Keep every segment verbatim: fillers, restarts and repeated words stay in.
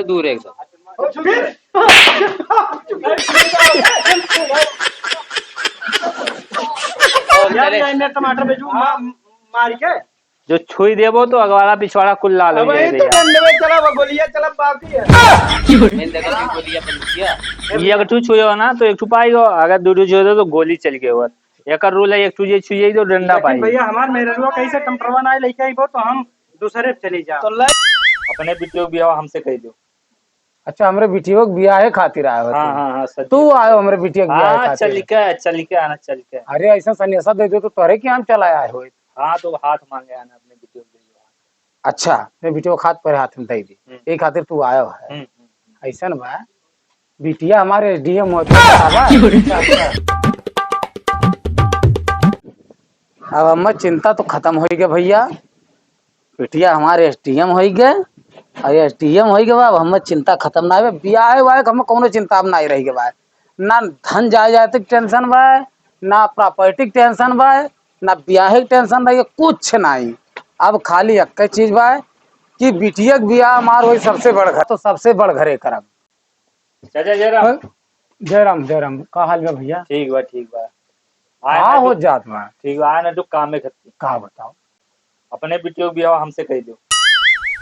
दूर एकदम। यार, ये मैं टमाटर बेचूं, मा-, मार के। जो छुई देबो तो अगवाड़ा पिछवाड़ा कुल लाल हो जाए तो भैया। डंडे में चला, वो गोलियां चला, बाकी है। मैंने देखा कि गोलियां बंद किया। ये अगर तू छुए हो ना तो एक ठो पाई हो, अगर दू ठो छुए हो तो गोली चल गए हो। एकर रूल है, एक ठो जे छुए तो डंडा लेकिन पाई। भैया, हमार मेहररुआ कैसे टमाटरवा ना लेके आइबो तो हम दूसरे पे चले जाओ। तो ले। अपने बिटियो बियाह हमसे कह दो। अच्छा, हमरे बिटियो के बियाहे खातिर आए हो हाँ, तुम? हाँ, हाँ, सच तू में। आयो हमरे बिटिया के बियाहे हाँ, खातिर? चल के, चल के आना, चल के। अरे, ऐसा सनेसा दे दो तो तोहरे के हम चला आए हो। हाँ, तो हाथ मांगे आना अपने बिटियो के लिए। अच्छा, मैं बिटियो के हाथ पर हाथ में दे दी। हम्म। यही खातिर तू आयो है। हम्म, हम्म, हम्म। ऐसा न बा, बिटिया हमारे एसडीएम होत है, बराबर? अच्छा, अच्छा। अब हमार चिंता तो खत्म होइ गए भैया। बिटिया हमारे एसडीएम होइ गए, और एसडीएम होइ गए बा, अब हमार चिंता खत्म ना होए। बियाहे वाहे के हमार कौनो चिंता अब ना रह गए बा। ना धन जायदाद के टेंशन बा, ना प्रॉपर्टी के टेंशन बा, ना बियाहे के टेंशन रह गए, कुछ नहीं। अब खाली एक चीज बा कि बिटिया के बियाह हमार होई सबसे बड़ घर, तो सबसे बड़ घरे करब। चाचा, जय राम। हाँ? जय राम, जय राम। का हाल बा भैया? ठीक बा, ठीक बा। आए का ना हो तो जात बा? ठीक बा, आए ना तो काम में खत्ती। का बताओ? अपने बिटियो के बियाह हमसे कह दो।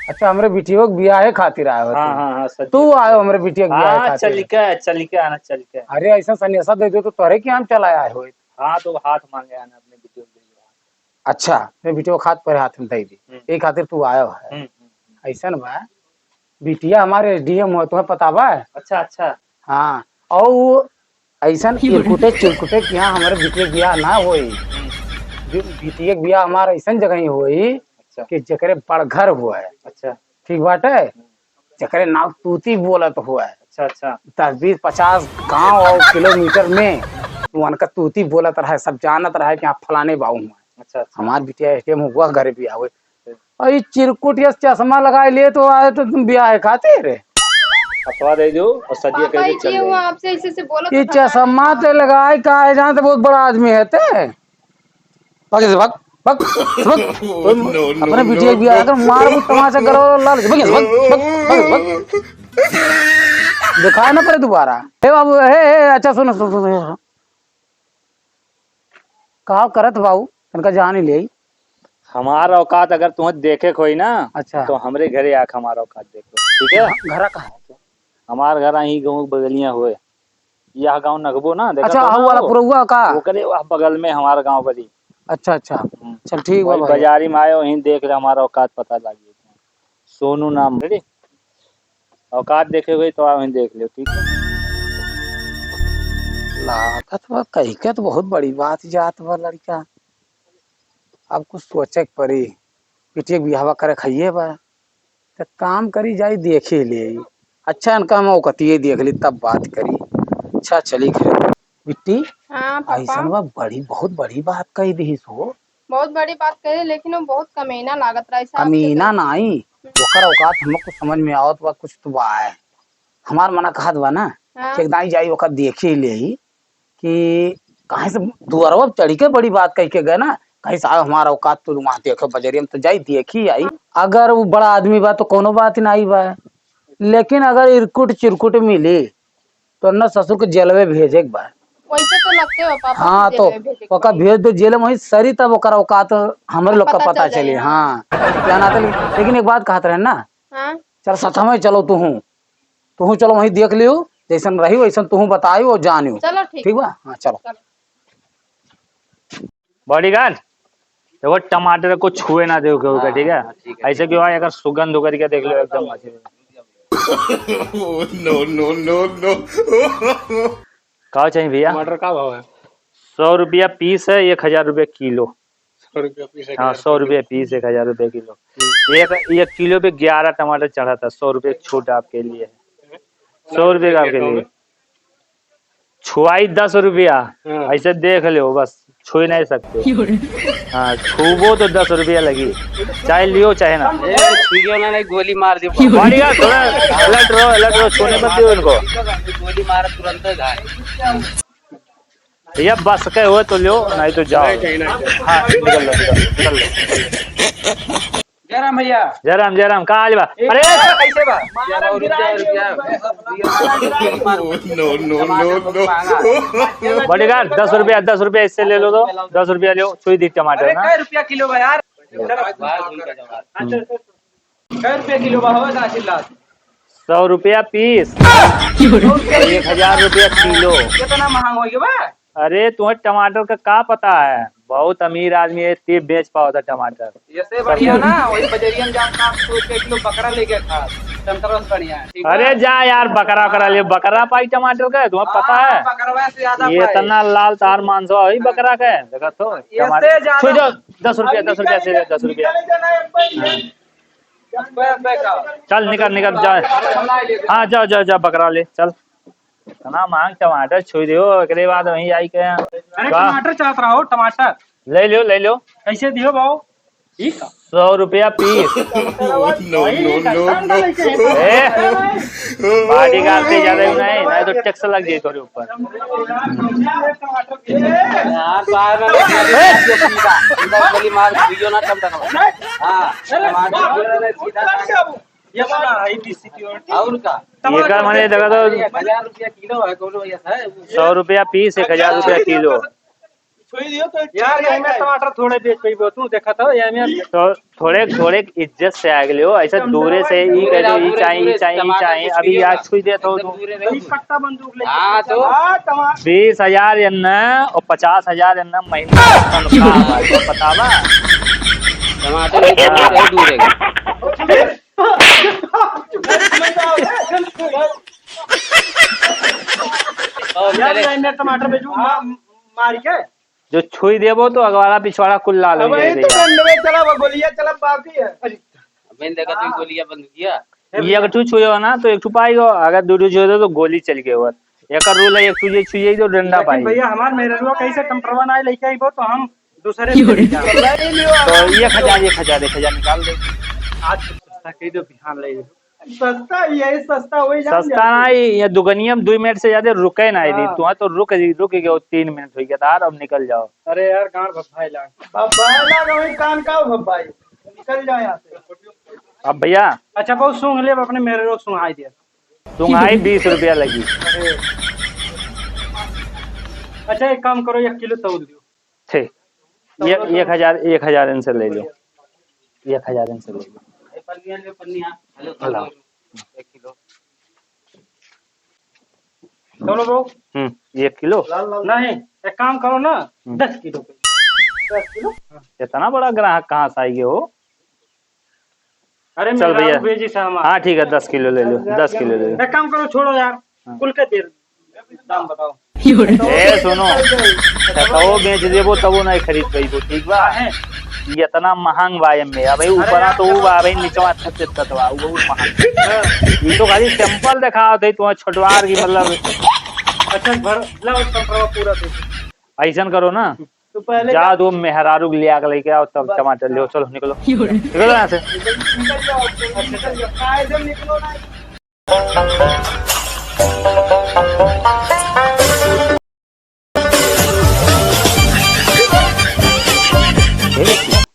अच्छा, हमरे बिटियो के बियाहे खातिर आए हो हाँ, तू? हाँ, हाँ, सच तू में। आयो हमरे बिटिया के बियाहे हाँ, खातिर? चल के, चल के आना, चल के। अरे, ऐसा सनेसा दे दो तो तोहरे के हम चला आए हो। हाँ, तो हाथ मांगे आना अपने बिटियो के बियाह। अच्छा, मैं बिटियो के हाथ पर हाथ में दे दी। हम्म। यही खातिर तू आयो है। हम्म, हम्म, हम्म। ऐसा न बा, बिटिया हमारे एसडीएम हो, तुम्हें पता बा? अच्छा, अच्छा। हाँ, और ऐसन इरकुटे चिरकुटे के यहाँ हमारे बिटिया के बियाह ना होई। हम्म। बि-, बिटिया के बियाह हमार ऐसन जगह ही होई अच्छा। कि जेकरे बड़ घर हुआ है। अच्छा। ठीक बाटे? हम्म। जेकरे नाम तूती बोलत हुआ है। अच्छा, अच्छा। दस, बीस, पचास गांव और किलोमीटर में उनका तूती बोलत रहे, सब जानत रहे कि हाँ, फलाने बाबू हुआ है। अच्छा, अच्छा। हमार बिटिया एसडीएम हुआ, घर बियाह होई। और ये चिरकुट या चश्मा लगाए लिए तो आए तो तुम बियाह खातिर? हथवा दे दो और सदिया पापा, कह ये दे चल क्या हुआ? जाएगी। आपसे ऐसे ऐसे बोला ये तो था। चश्मा ते लगाए का है, जान तो बहुत बड़ा आदमी है ते। भाग से भाग, भाग, भाग। No, no, अपने no, बिटिया no। बियाह कर मार भी तमाचा करो लाल। भाग से भाग, भाग, भाग, भाग। दिखाए ना पड़े दोबारा। हे बाबू, हे, हे, अच्छा सुनो, सुनो, सुनो, सुनो। का करत बाबू, तनका जान ही ले। हमार औकात अगर तुम्हें देखे के होई ना, अच्छा। तो हमरे घरे आके हमार औकात देख लो, ठीक है? घ-, घरा कहाँ है? हमार घर यहीं गाँव बगलिया हुए, यह गाँव नगबो ना, देखा अच्छा, तो हऊ ना वाला वो? पुरौआ का? ओकरे वह बगल में हमार गाँव बली। अच्छा, अच्छा। हम्म। चल ठीक बा वही भाई। बाजारी में आयो, वहीं देख ले, हमार औकात पता लागी। सोनू नाम, ready? औकात देखे हुए तो आप वहीं देख लो, ठीक है? लागत बा, कही के तो बहुत बड़ी बात जात बा लड़का। अब कुछ सोचे के पड़ी। बिटिया के बियाहवा करे खाइए बा। तो काम करी जाई, देखी ले। अच्छा, इनका हम औकतिये देख ली, तब बात करी। अच्छा, चली घरे। बिट्टी, हाँ, पापा। ऐसन बा, बड़ी, बहुत बड़ी बात कही दी सो। बहुत बड़ी बात कही, लेकिन वो बहुत कमीना लागत रहा, ऐसा आपसे कमीना कही। नाई, हम्म। ओकर औकात हमको समझ में आवत बा, कुछ तो बा है। हमार मना कहत बा ना, हाँ। कि एक दाई जाई, ओकर देखी ले ही कि कहीं से दुअरवा पे चढ़ी के बड़ी बात कह के गए ना, कहीं से आओ हमारा औकात तो वहाँ देखो बजरिया में, तो जाई देखी आई। हाँ। अगर वो बड़ा आदमी बा तो कोनो बात नहीं बा, लेकिन अगर इरकुट चिरकुट मिली तो न ससुर के जेलवे भेजे के बा। वैसे तो लगते हो पापा हाँ, कि तो जेलवे भेजे के ओका बा। भेज दो जेल में, वहीं सरी तब ओकर औकात हमरे लोग का पता पता चल चली। जाई, हाँ। हाँ, क्या नाते, लेकिन एक बात कहत रहे ना, हाँ। चल साथ में चलो तू हूँ, तू हूँ चलो वहीं देख लियो, जैसन रही वैसन तू हूँ बतायो और जानियो। चलो ठीक। ठीक बा, हाँ चलो। चलो। बॉडीगार्ड, देखो टमाटर को छुए ना देव केहू के, हाँ, ठीक है? हाँ, ठीक है, ऐसे ठीक है। क्यों है, अगर सुगंध होकर के देख लो एकदम। No, no, no, no। का चाहिए भैया? टमाटर का भाव है? सौ रुपया पीस है, एक हजार रुपये किलो। सौ रुपया पीस, हाँ, एक हजार रुपये। सौ रुपये पीस, एक हजार रुपये किलो। हम्म। एक, एक किलो पे ग्यारह टमाटर चढ़ा था, सौ रुपये छूट आपके लिए। सौ रुपये का आपके लिए। छुआई दस रुपया, हाँ। ऐसे देख लो बस, छू ही नहीं सकते। हाँ, छूबो तो दस रुपया लगी, चाहे लियो चाहे ना। ए, छुइयो ना, नहीं गोली मार दियो। बढ़िया, थोड़ा अलर्ट रहो, अलर्ट रहो, छूने मत दियो इनको। गोली मार तुरंत घायल। भैया, बस के हुए तो लो, नहीं तो जाओ। नहीं, नहीं, नहीं। हाँ, निकल लो, निकल लो, निकल लो। जय राम भैया। जय राम, जय राम। का हाल बा? एक अरे! कैसे बा? मारा गिरा दियो। No, no, no, no। Bodyguard, दस रुपया, दस रुपया इससे ले लो तो। दस रुपया लो, छुई दी टमाटर अरे, ना। कै रुपया किलो बा यार? अच्छा, अच्छा, अच्छा। कै रुपया किलो बा, होगा चिल्ला? सौ रुपया पीस। एक हजार रुपया किलो। कितना महंग हो गया बा? अरे, तुम्हें टमाटर का का पता है? बहुत अमीर आदमी है, ते बेच पावत है टमाटर। ऐसे बढ़िया ना, वही बजरिया में जाओ, पाँच सौ रुपया किलो बकरा लेके खा, टमाटर से बढ़िया है, ठीक है? अरे जा यार, बकरा करा ले, बकरा पाई टमाटर का, तुम्हें पता हाँ, है? बकरवा से ज्यादा ये पाई। इतना लाल तार मांस हो, वही बकरा का है, देखा तो? ऐसे टमाटर। ज्यादा छुई दो, दस रुपया, दस रुपया से दे, दस रुपया। निकल जाना है, हाँ। बे, बे का? चल, निकल, निकल, जा। हाँ, जा, जा, जा, बकरा ले, चल। इतना महंग टमाटर छुई दियो, एकरे बाद वहीं आई के अरे, का? टमाटर चाहत रहो, टमाटर। ले लियो, ले लियो। कैसे दियो भाव? ठीक है। सौ रुपया piece. No, no, no, no। ए, bodyguard से ज्यादा ही नहीं, नहीं तो tax लग जाए तोरे ऊपर। यार, बाहर में ए! सीधा, सीधा गोली मार, दियो ना, टमाटर। हाँ, टमाटर सीधा। ये वाला है, बीस security। और का? ये का माने, देखा तो एक हजार रुपया किलो है, कोनो ऐसा है? सौ रुपया पीस, एक हजार रुपया किलो। छोड़ दियो तो यार, ये में टमाटर थोड़े बेच पइबो तू, देखा तो, ये में तो थोड़े, थोड़े इज्जत से आ गेले हो, ऐसे दूरे से ई कह दो, ई चाही, ई चाही, ई चाही, अभी आज छुई देत हो तू। पट्टा बंदूक ले हाँ, तो हाँ, टमाटर। बीस हजार एन्ने और पचास हजार एन्ने महीना का तनख्वाह बा, तो पता बा? टमाटर भी बहुत दूर है। और यार, चले। लाइन में टमाटर बेचू, मा-, मार के। जो छुई देबो तो अगवाड़ा पिछवाड़ा कुल लाल हो अब जाए यही तो भैया। बंद में चला, वो गोलियां चला बाकी है। अबे देखा तू गोलियां बंद किया। ये अगर तू छुए हो ना तो एक ठो पाई हो, अगर दो ठो छुए हो तो गोली चल के हो। एक rule है, एक ठो जे छुए तो डंडा लेकिन पाई। भैया हमार मेहररुआ कैसे टमाटरवा ना लेके आई, वो तो हम दूसरे से ले जाओ। तो एक हजार, एक हजार, एक हजार निकाल दे। आज तो सस्ता कह दो, बिहान ले लो। सस्ता भी है, सस्ता वही जान सस्ता जाते। नहीं, ये दुगनिया में दो मिनट से ज्यादा रुके ना दी। हाँ। तुहा तो रुक, रुक गए हो, तीन मिनट हो गया था, अब निकल जाओ। अरे यार, गांड भभाई लाग। भभाई लाग, वही कान का भभाई। निकल जाओ यहाँ से। अब भैया। अच्छा, बहुत सूंघ ले, अपने मेहररुआ सूंघाई दिया। सूंघाई बीस रुपया लगी। अरे। अच्छा, एक काम करो, एक किलो तौल दो। ठीक। ये एक हजार, एक हजार इनसे ले लो, एक हजार इनसे ले लो। ए, पन्निया ले, पन्निया। Hello, hello. एक किलो। चलो bro। हम्म, एक किलो? नहीं, एक काम करो ना, हम्म। दस किलो। दस किलो? इतना बड़ा ग्राहक कहाँ से आई गए हो? अरे चल मेहरारू भैया। भेजी से हमार। हाँ, ठीक है, दस किलो ले लो, दस किलो ले लो। एक काम करो, छोड़ो यार, हाँ। कुल के दे, दाम बताओ। ए, सुनो, छतवो बेच देबो, तबो नहीं खरीद पइबो, ठीक बा? काहे? ये इतना महंग बा एमे, अबे अरे ऊपरा यार, तो वो बा, अबे निचवा छत, छत बा, वो बहुत महंग। हाँ। ये तो खाली sample देखावत है, तुम्हारे छोटवार की, मतलब। अच्छा, भर, लाओ, संतरा पूरा दे। ऐसन करो ना, तो पहले जा का दो मेहरारू के लिया के लेके आओ, तब टमाटर लियो। चलो, निकलो। निकलो यहाँ से। निकल जाओ, निकल जाओ। काहे से निकलो ना?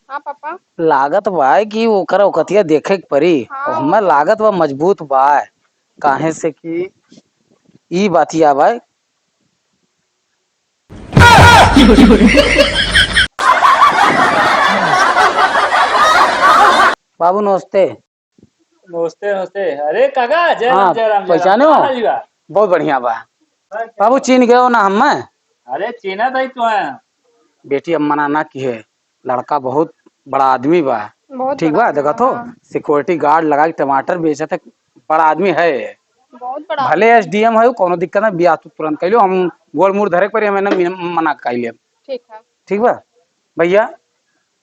हाँ, पापा। लागत बा कि ओकर औकतिया देखे के परी। हाँ। हमें लागत बा मजबूत बा, काहे से कि ई बातिया बा। बाबू नमस्ते। नमस्ते, नमस्ते। अरे काका, जय राम, हाँ, जय राम, जय राम। पहचाने हो? का हाल बा? बहुत बढ़िया बा। बाबू, चीन गए हो ना हमें? अरे, चीना था ही तो है। बेटी, अब मना ना किहे, लड़का बहुत बड़ा आदमी बा। बहुत ठीक बड़ा बा, देखा तो, हाँ। Security guard लगा के टमाटर बेचत है, बड़ा आदमी है। बहुत बड़ा भले आदमी। S D M है, कोनो दिक्कत ना, बियाह तू तुरंत कइलो, हम गोड़ मुड़ धरे के परी, हमें ना मना कइले। ठीक है। ठीक बा भैया,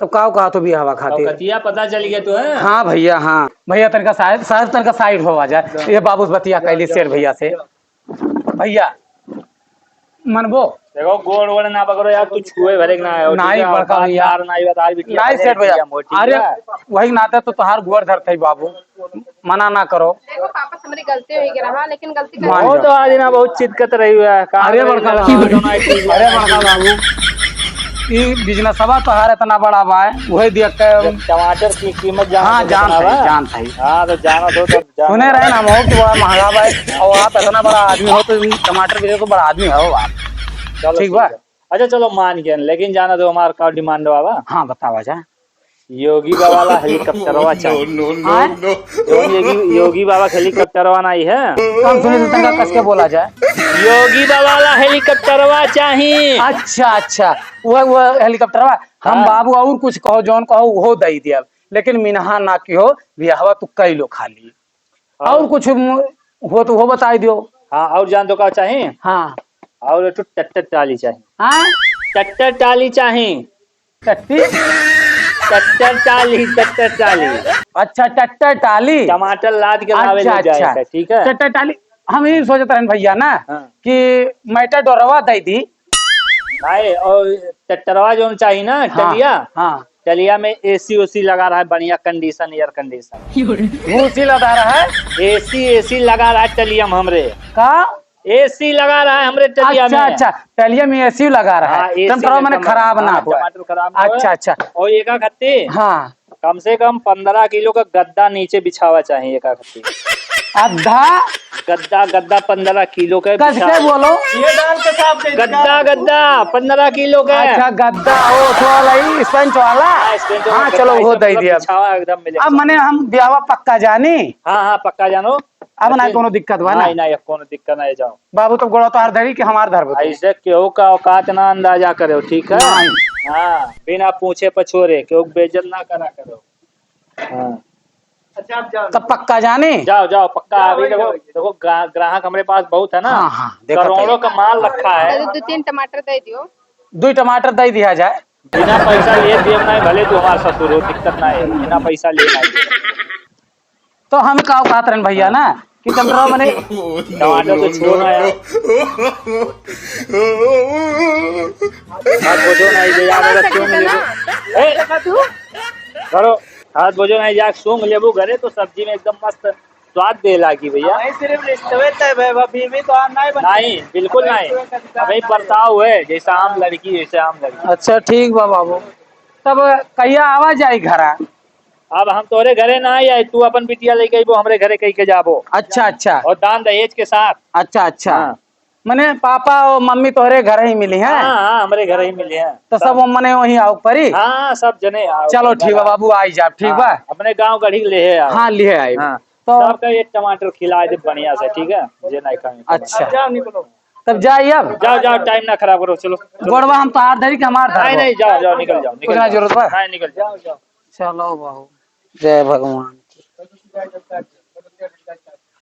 तब का कहा तो बियाहवा खातिर? औकतिया पता चल गया तो है। हाँ भैया, हाँ भैया, तनका साहब, साहब तनका side हो आ जाए। ये बाबू से बतिया कैली शेर भैया से। भैया मनबो? देखो, गोड़ वोड़ ना पकड़ो यार, तू छुए भरे के ना आयो, ठीक नहीं है? बड़का भैया। तार ना आयो, तार बिटिया नहीं भरे सेठ भैया। ठीक है? अरे वही नाते तो तोहार गोड़ धरते ही बाबू। मना ना करो। देखो पापा, हमरी गलती हो गई रहा, लेकिन गलती मान वो जाओ। तो आज ना बहुत चितकत रही हुआ है। कहाँ अरे रही बड़का है? बाबू, अरे बड़का बाबू, ई बिजनेसवा तोहार इतना बड़ा बा, वही दिया के जब टमाटर की कीमत जान हाँ, तो जान कितना है, बा? जान है। हाँ, तो जाना दो, तब जान सुने दो। रहे ना हम हो कि बड़ा महंगा बा, और आप इतना बड़ा आदमी हो तो टमाटर बेचे तो बड़ा आदमी हो आप। चलो, ठीक बा? ठीक है। अच्छा, चलो, मान गए, लेकिन जाना दो, हमार का डिमांड बा? हाँ, बतावा जा। योगी बाबा ला हेलीकॉप्टरवा चाहिए। No, no, no, आय? No। जौन योगी, योगी बाबा के हेलीकॉप्टरवा नाई है। कम सुने से तंगा कस के बोला जाए। योगी बाबा ला हेलीकॉप्टरवा चाहिए। अच्छा, अच्छा, वह, वह हेलीकॉप्टरवा। हम हाँ। बाबू और कुछ कहो, जौन कहो, वो दई दिया, लेकिन मिनहा ना की हो, बियाहवा तू कई लो खाली। और और? कुछ मु-, हो तो वो बताई दियो। हाँ, और जान दो का चाहिए? हाँ। और एक ठो ट्रैक्टर ट्राली चाहिए। हाँ? ट्रैक्टर ट्राली चाहिए। टट्टी? Tractor trolley, tractor trolley. अच्छा, ट्रैक्टर ट्राली। टमाटर लाद के लावे अच्छा, ले जाए अच्छा। के, ठीक है? ट्रैक्टर ट्राली, हम यही सोचत रहन भैया ना हाँ। कि मैटर डोरवा दे दी। भाई, और ट्रैक्टरवा जौन चाहिए ना, हाँ, टलिया, हाँ। टलिया में एसी ओसी लगा रहा है, बढ़िया कंडीशन, एयर कंडीशन। भूसी लगा रहा है? एसी, एसी लगा रहा है टलिया में हमरे। का? एसी लगा रहा है हमरे टलिया अच्छा, में। अच्छा, टलिया में एसी लगा रहा है। हाँ, एसी टमाटर एकदम खराब ना हाँ, हुआ। टमाटर खराब ना हुआ। अच्छा, अच्छा। और ये का खत्ती? हाँ। कम से कम पन्द्रह किलो का गद्दा नीचे बिछावा चाहिए का खत्ती। आधा? गद्दा, गद्दा पन्द्रह किलो का कस के बिछावा। बोलो? ये डाल के साफ दे दीजिए। गद्दा, गद्दा पन्द्रह किलो का। अच्छा, गद्दा, ओ, तो वाला ही, स्पंज वाला? हाँ, स्पंज वाला हाँ, गद्दा, चलो, ये वो सब दे मतलब दिया। बिछावा एकदम मिले। अब मने हम ब्याहवा पक्का जानी? हाँ, हाँ, पक्का जानो। अब ना लेकिन कोनो दिक्कत बा ना? नहीं, नहीं, अब कोनो दिक्कत नहीं, जाओ। बाबू, तब गोड़ा तोहार धरी कि हमार धरबो तू? ऐसे केहू का औकात ना अंदाजा करो, ठीक है? नहीं। हाँ, बिना पूछे पछोरे केहू के बेइज्जत ना करा करो। हाँ। अच्छा, आप जाओ। तब पक्का जानी? जाओ, जाओ, पक्का। जाओ, अभी वही देखो, जाओ। देखो, ग्रा-, ग्राहक हमरे पास बहुत है ना, हाँ, हाँ, देखो करोड़ों तो। का माल रखा है। दो, दो तीन टमाटर दे दियो। दुई टमाटर दे दिया जाए। बिना पैसा लिए दिए नहीं, भले तू हमार ससुर हो, दिक्कत ना है, बिना पैसा लिए नहीं। तो हम का कहत रहन भैया ना कि चंद्रमा मने टमाटर तो छोड़ ना यार। हाथ बोझो ना, ये यार, अगर सूंघ लेबू। ए, धरो, हाथ बोझो ना, यार, सूंघ लेबू घरे तो सब्जी में एकदम मस्त स्वाद दे लागी भैया। वही सिर्फ रिश्ते तय भे, अभी भी तो नहीं बने। नहीं, बिल्कुल नहीं। अभी बर्ताव है जैसे आम लड़की, जैसे आम लड़की। अच्छा, ठीक बा बाबू। तब कहिया आवा जाई घरा? अब हम तोरे घरे ना आई, तू अपन बिटिया लेके अइबो, हमरे घरे कह के जाबो। अच्छा, अच्छा। और दान दहेज के साथ। अच्छा, अच्छा। हाँ। मने पापा और मम्मी तोहरे घर ही मिली हैं? हाँ, हाँ, हमरे घर ही मिली हैं। तो सब वो मने वहीं आओ परी? हाँ, सब जने आओ। चलो, ठीक बा बाबू, आई जाब, ठीक बा? हाँ, अपने गाँव गढ़ी ले आओ। हाँ, ले आई। हाँ, तो सबका ये टमाटर खिला दे बढ़िया से, ठीक है? जे नहीं खाए। अच्छा। अब जाओ, निकलो। तब जाई अब? जाओ, जाओ, टाइम ना खराब करो, चलो। गोड़वा हम तोहार धरी कि हमार धरी? नहीं, नहीं, जाओ, जाओ, निकल जाओ, निकल कुछ ना जाओ। जरूरत बा? नहीं, निकल जाओ। जाओ, जाओ। चलो बाबू, जय भगवान की।